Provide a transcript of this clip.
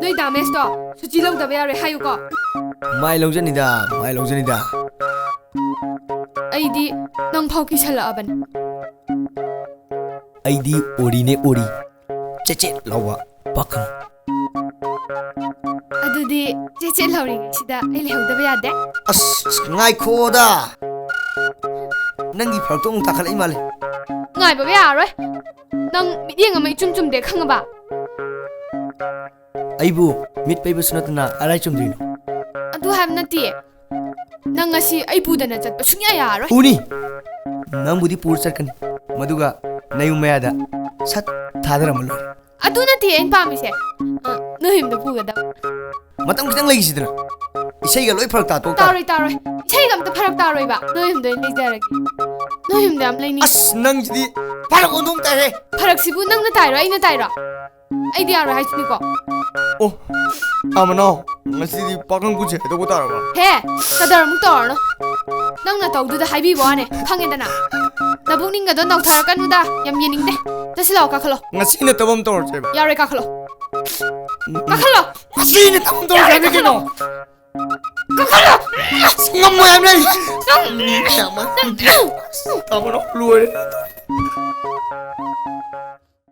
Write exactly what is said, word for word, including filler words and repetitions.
ꯅꯣꯏ ꯗꯥ ꯃꯍꯦꯁꯇꯣ ꯁꯨꯇꯤ ꯂꯧꯗꯕ ꯌꯥꯔꯣꯏ ꯍꯥꯏꯌꯨꯀꯣ꯫ ꯃꯥꯏ ꯂꯧꯖꯅꯤꯗ, ꯃꯥꯏ ꯂꯧꯖꯅꯤꯗ꯫ ꯑꯩꯗꯤ ꯅꯪ ꯐꯥꯎ ꯀꯤꯁꯜꯂꯛꯑꯕꯅꯤ꯫ ꯑꯩꯗꯤ ꯑꯣꯔꯤꯅꯦ, ꯑꯣꯔꯤ꯫ ꯆꯦꯠ ꯆꯦꯠ ꯂꯥꯎꯕ ꯄꯥꯈꯪ꯫ ꯑꯗꯨꯗꯤ ꯆꯦꯠ ꯆꯦꯠ ꯂꯥꯎꯔꯤꯉꯩꯁꯤꯗ ꯑꯩ ꯂꯩꯍꯧꯗꯕ ꯌꯥꯗꯦ꯫ ꯑꯁ, ꯑꯁ, ꯉꯥꯏꯈꯣꯗ꯫ ꯅꯪꯒꯤ ꯐꯔꯛꯇꯣ ꯑꯃꯨꯛ ꯇꯥꯈꯠꯂꯛꯏ ꯃꯥꯜꯂꯦ꯫ ꯉꯥꯏꯕꯒ ꯌꯥꯔꯔꯣꯏ꯫ ꯅꯪ ꯃꯤꯠꯌꯦꯡ ꯑꯃ ꯏꯆꯨꯝ ꯆꯨꯝꯗꯦ, ꯈꯪꯉꯕ? ꯑꯩꯕꯨ ꯃꯤꯠ ꯄꯩꯕꯁꯨ ꯅꯠꯇꯅ ꯀꯔꯥꯏ ꯆꯨꯝꯗꯣꯏꯅꯣ? ꯑꯗꯨ ꯍꯥꯏꯕ ꯅꯠꯇꯦ꯫ ꯅꯪ ꯉꯁꯤ ꯑꯩ ꯄꯨꯗꯅ ꯆꯠꯄ ꯁꯨꯡꯌꯥ ꯌꯥꯔꯔꯣꯏ꯫ ꯄꯨꯅꯤ꯫ ꯅꯪꯕꯨꯗꯤ ꯄꯨꯔ ꯆꯠꯀꯅꯤ꯫ ꯃꯗꯨꯒ ꯅꯌꯨꯝ ꯃꯌꯥꯗ ꯁꯠ ꯊꯥꯗꯔꯝꯃ ꯂꯣꯏꯔꯦ꯫ ꯑꯗꯨ ꯅꯠꯇꯦ ꯑꯩꯅ ꯄꯥꯝꯃꯤꯁꯦ꯫ ꯑ, ꯅꯣꯏ ꯌꯨꯝꯗ ꯄꯨꯒꯗꯕ꯫ ꯃꯇꯝ ꯈꯤꯇꯪ ꯂꯩꯈꯤꯁꯤꯗꯅ꯫ ꯏꯁꯩꯒ ꯂꯣꯏ ꯐꯔꯛ ꯇꯥꯊꯣꯛ ꯇꯥꯔꯦ꯫ ꯇꯥꯔꯣꯏ, ꯇꯥꯔꯣꯏ꯫ ꯏꯁꯩꯒ ꯑꯝꯇ ꯐꯔꯛ ꯇꯥꯔꯣꯏꯕ꯫ ꯅꯣꯏ ꯌꯨꯝꯗ ꯑꯣꯏꯅ ꯂꯩꯖꯔꯒꯦ꯫ ꯅꯣꯏ ꯌꯨꯝꯗ ꯌꯥꯝ ꯂꯩꯅꯤꯡꯉꯦ꯫ ꯑꯁ, ꯅꯪꯁꯤꯗꯤ ꯐꯔꯛ ꯑꯣꯟꯊꯣꯛ ꯇꯥꯏꯍꯦ꯫ ꯐꯔꯛꯁꯤꯕꯨ ꯅꯪꯅ ꯇꯥꯏꯔꯣ, ꯑꯩꯅ ꯇꯥꯏꯔꯣ? ꯑꯩꯗꯤ ꯌꯥꯔꯣꯏ ꯍꯥꯏꯁꯤꯅꯤꯀꯣ꯫ ꯑꯣ, ꯇꯥꯃꯅꯥꯎ, ꯉꯁꯤꯗꯤ ꯄꯥꯈꯪ ꯄꯨꯟꯁꯦ ꯍꯥꯏꯗꯣꯛꯄ ꯇꯥꯔꯕ? ꯍꯦ, ꯀꯗꯔ ꯑꯃꯨꯛ ꯇꯧꯔꯅꯨ꯫ ꯅꯪ ꯅꯇꯧꯗꯨꯗ ꯍꯥꯏꯕꯤꯕ ꯋꯥꯅꯦ, ꯈꯪꯉꯦꯗꯅ꯫ ꯅꯕꯨꯛꯅꯤꯡꯒꯗꯣ ꯅꯧꯊꯔꯛꯀꯅꯨꯗ, ꯌꯥꯝ ꯌꯦꯡꯅꯤꯡꯗꯦ꯫ ꯆꯠꯁꯤ ꯂꯥꯛꯑꯣ, ꯀꯥꯈꯠꯂꯣ꯫ ꯉꯁꯤ ꯅꯠꯇꯕ ꯑꯃ ꯇꯧꯔꯁꯦꯕ꯫ ꯌꯥꯔꯣꯏ, ꯀꯥꯈꯠꯂꯣ꯫ ꯀꯥꯈꯠꯂꯣ꯫ ꯉꯁꯤ ꯅꯠꯇꯕ ꯑꯃ ꯇꯧꯔꯁꯦ ꯌꯥꯔꯣꯏ, ꯍꯥꯏꯕꯅꯤ ꯀꯩꯅꯣ꯫ ꯀꯥꯈꯠꯂꯣ꯫ ꯀꯥꯈꯠꯂꯣ! ꯑꯁ, ꯉꯝꯃꯣꯏ ꯍꯥꯏꯕꯅꯦ ꯑꯩ꯫ ꯅꯪ, ꯅꯪ, ꯇꯥꯃꯣ, ꯂꯣꯏꯔꯦ꯫